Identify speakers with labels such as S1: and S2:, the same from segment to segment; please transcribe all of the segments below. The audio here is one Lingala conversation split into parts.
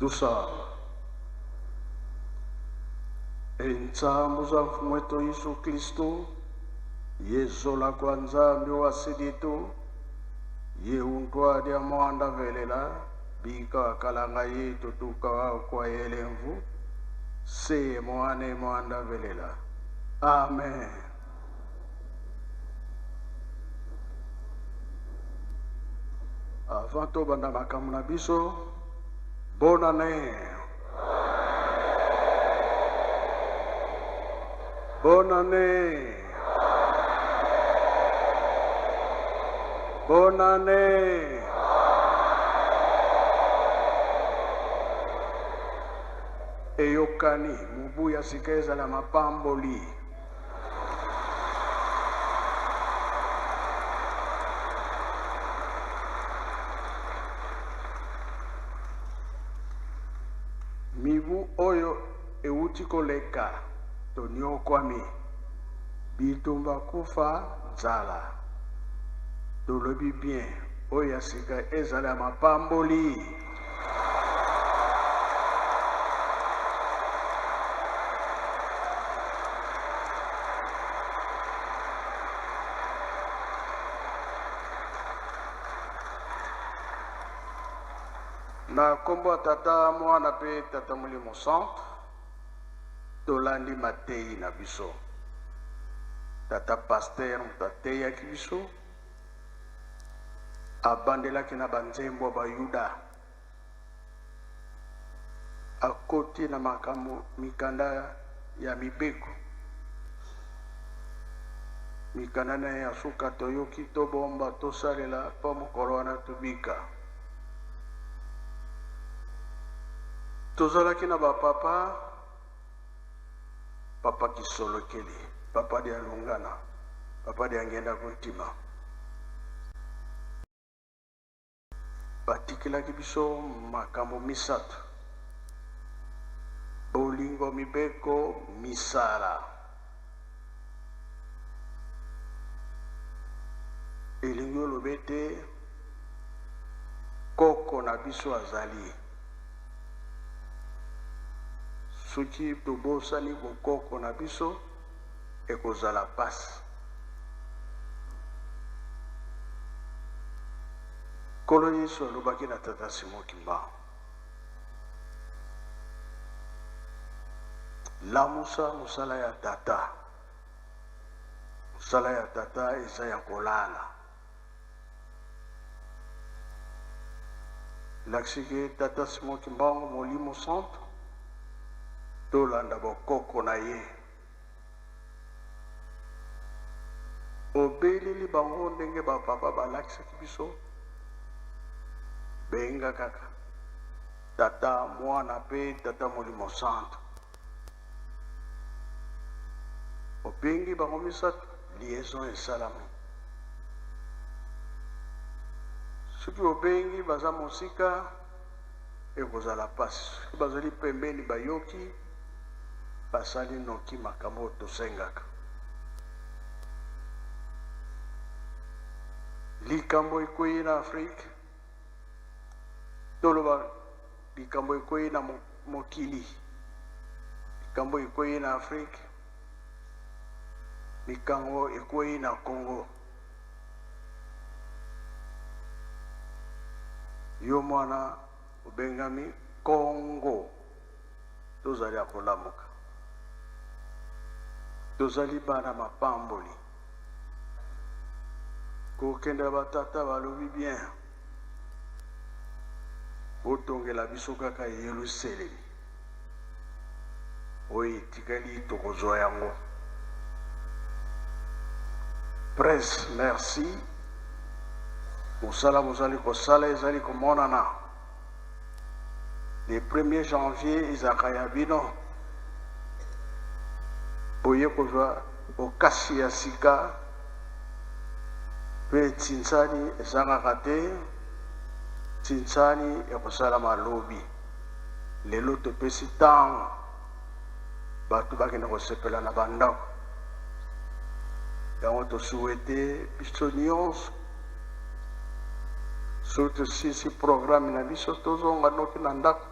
S1: Tusala. Entsambu za Mfumu wetu Yesu Kristo, yezola kwa Nzambi wa siditu, ye untwadi mwanda velela, bika kalanga yetu tuka kwa yelemvu, se mwane mwanda velela. Amen. Avant tobanda makambo na biso, bonne année. Bonne année. Bonne année. Eyokani, mobu ya sika ezala mapamboli. Mibu oyo ewuti koleka, toniokwami, bitumba, kufa, nzala. Tolobi bien, oyo ya sika ezala ya mapamboli. Na nkombo ya Tata, Mwana mpe Tata Molimo Santu, tolandi mateyi na biso. Tata Pasteur moto ateyaki biso, abandelaki na banzembo ya Bayuda, akoti na makambo mikanda ya mibeko, mikanda na ye ya suka toyoki, tobomba, tosalela mpo mokolo wana tobika. Tozalaki na bapapa, Papa Kisolokele, Papa Dialungana, Papa Diangienda Kuntima. Batikelaki biso makambo misato: bolingo, mibeko, misala. Elingi oloba ete koko na biso azali. Soki tobosani bokoko na biso, ekozala pasi. Nkolo Yesu alobaki na Tata Simon Kimbangu, lamusa mosala ya Tata. Mosala ya Tata eza ya kolala. Elakisi ke Tata Simon Kimbangu Molimo Santu, tolanda bokoko na ye. Obeleli bango ndenge ba papa balakisaki biso, benga kaka Tata, Mwana pe Tata Molimo Santu. Obengi bango misato, liaison esalami. Soki obengi baza mosika, ekozala pasi. Soki bazali pembeni, bayoki, basali noki makambo oyo tosengaka. Likambo ekweyi na Afrique, toloba likambo ekweyi na mokili, likambo ekweyi na Afrique, likambo ekweyi na Congo. Yo mwana obengami Congo, tozali ya kolamuka, tozali bana mapamboli. Kokende batata balobi bien, botongela biso kaka Yelusalemi, oyo etikali tokozwa yango. Presse, merci. Mosala bozali kosala ezali komonana. Le 1er janvier ezalaka ya bino, boye kozwa bokasi ya sika mpe ntsinsani ezangaka te. Ntsinsani ekosalama lobi. Lelo topesi ntango bato bakende kosepela na bandako. Yango tosuwete biso nyonso, soki tosilisi programme na biso, tozonga noki na ndako.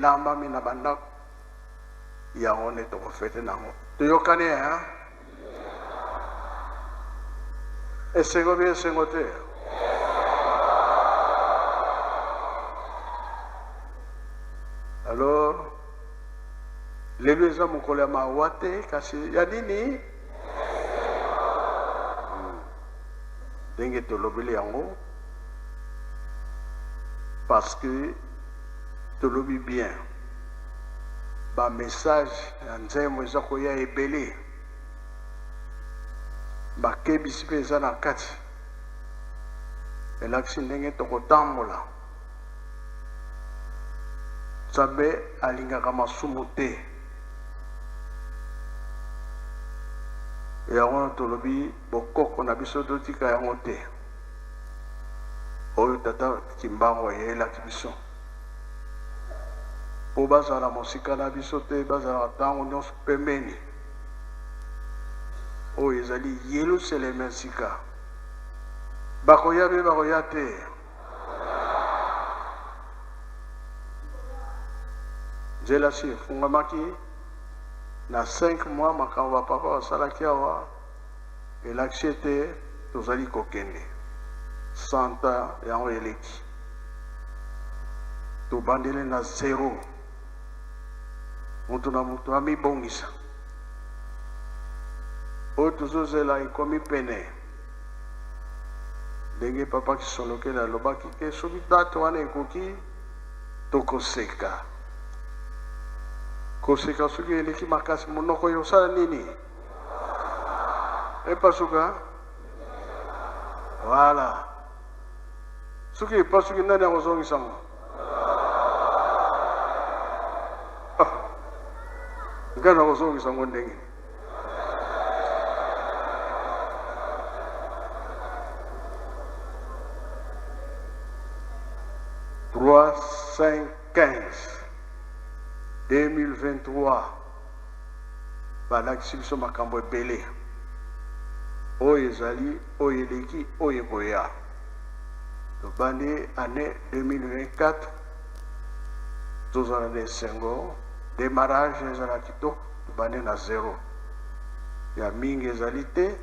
S1: elambami na bandako, yango nde tokofete na yango. Toyokani hein? Esengo bi esengo te? Alors lelo eza mokolo ya mawa te, kasi ya nini? Ndenge tolobeli yango, parce que tolobi bien, ba message ya nzembo eza koya ebele, bakebisi mpe eza na kati, elakisi ndenge tokotambola. Nzambe alingaka masumu te. Yango wana tolobi bokoko na biso totika yango te, oyo tata Kimbangu ayelaki biso, mpo bazala mosika na biso te, bazala ntango nyonso pembeni. Oyo ezali Yelusaleme ya sika. Bakoya mpe bakoya te. Nzela si efungamaki na 5 mois, makambo ba papa basalaki awa elakisi ete tozali kokende. 100 ans yango eleki, tobandeli na zero. Moto na moto amibongisa, oyo tozozela ekomi pene. Ndenge papa Kisolokele alobaki ke soki date wana ekoki, tokoseka. Koseka soki eleki makasi, monoko ekosala nini? Epasuka. Voilà. Soki epasuki, nani akozongisa ngo? Ah. Ngai nakozongisa ngo ndenge? Trois, cinq, 15, 2023, balakisi biso makambo ebele oyo ezali, oyo eleki, oyo ekoya. Tobandi année 2024, tozala na esengo, démarrage ezala kitoko, tobandi na zero. Ya mingi ezali te,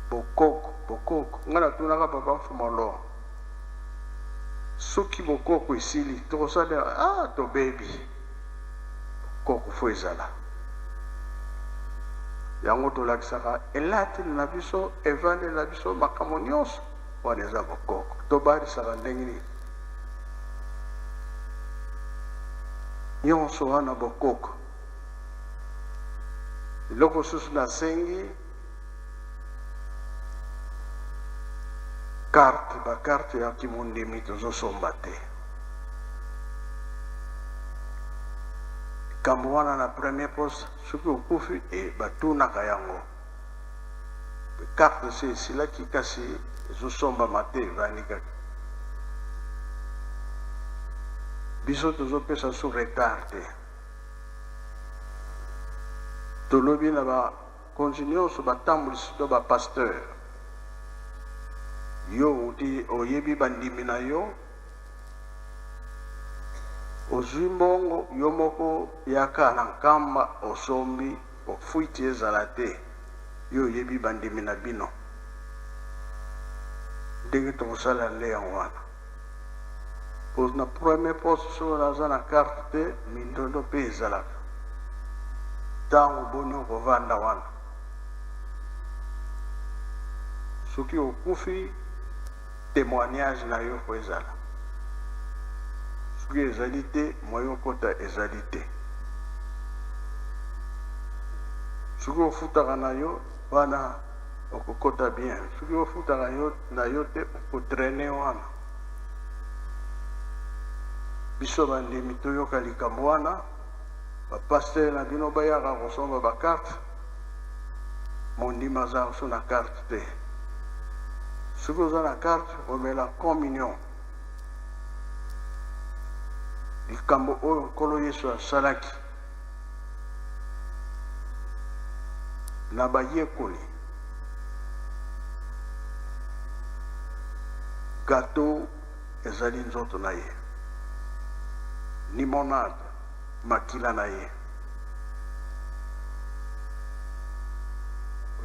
S1: bokoko, bokoko. Ngai natunaka papa Mfumolo, soki bokoko esili, tokosala, ah, tobebi. Bokoko fo ezala. Yango tolakisaka elateli na biso, evandeli na biso, makambo nyonso wana eza bokoko. Tobalisaka ndenge nini? Nyonso wana bokoko. Eloko mosusu nasengi, carte, ba carte ya kimondimi tozosomba te. Likambo wana na premier poste, soki okufi, e batunaka yango. Carte se esilaki, kasi ezosombama te, evandi kaka. Biso tozopesa su retard te. Tolobi na bakonzi nyonso, batambwisi to ba pasteur, yo outi oyebi bandimi na yo, ozwi mbongo yo moko, yaka na Nkamba osombi, ofuiti ezala te. Yo oyebi bandimi na bino ndenge tokosala nde yango wana. Po na premier poste, soki naza na carte te, mindondo mpe ezalaka. Ntango boni okovanda wana? Soki okufi, témoignage na yo fo ezala. Soki ezali te, moyen okota ezali te. Soki ofutaka na yo wana, okokota bien. Soki ofutaka yo na yo te, okotraîner wana. Biso bandimi toyoka likambo wana, bapasteur na bino bayaka kosomba bacarte, mondimi aza so na carte te. Soki oza na carte, omela communion. Likambo oyo Nkolo Yesu asalaki na bayekoli, gâteau ezali nzoto na ye. Limonade, makila na ye.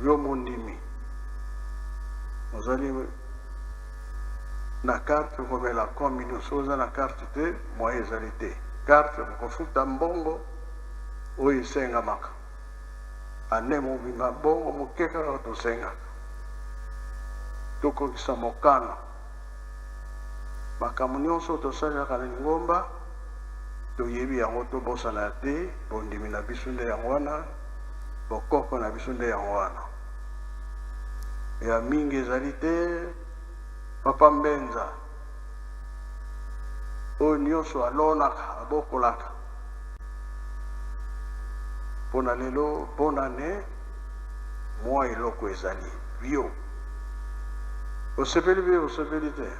S1: Yo mondimi, ozali na carte okomela communion. Soki oza na carte te, moyen ezali te. Carte okofuta mbongo oyo esengamaka ane mobimba, mbongo moke kaka tosengaka. Tokokisa mokano. Makambo nyonso tosalelaka na lingomba, toyebi yango, tobosana te, bondimi na biso nde yango wana, bokoko na biso nde yango wana. Ya mingi ezali te, Papa Mbenza, oyo nyonso alonaka, abokolaka. Mpo na lelo, bonne annee, mwa eloko ezali bio. Osepeli mpe osepeli te?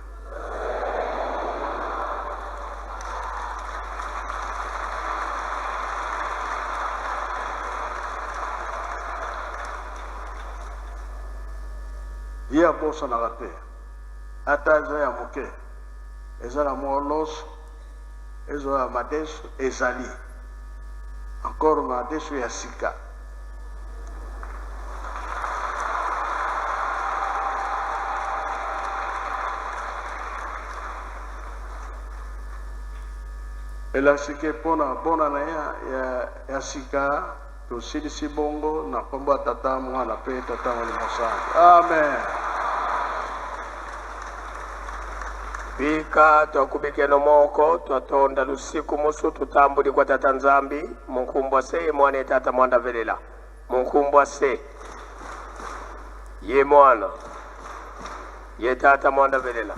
S1: Ye abosanaka te, ata eza ya moke, eza na mwa loso, eza ya madesu, ezali encore madesu ya sika. Elakisi ke mpo na bonana ya sika, tosilisi bongo na nkombo ya Tata, Mwana mpe Tata Molimo Santu. Amen.
S2: Bika twakubikeno moko twatonda lusiku musu tutambuli kwa Tata Nzambi munkumbwa se ye mwana ye Tata mwanda velela munkumbwa se ye mwana ye Tata mwanda velela.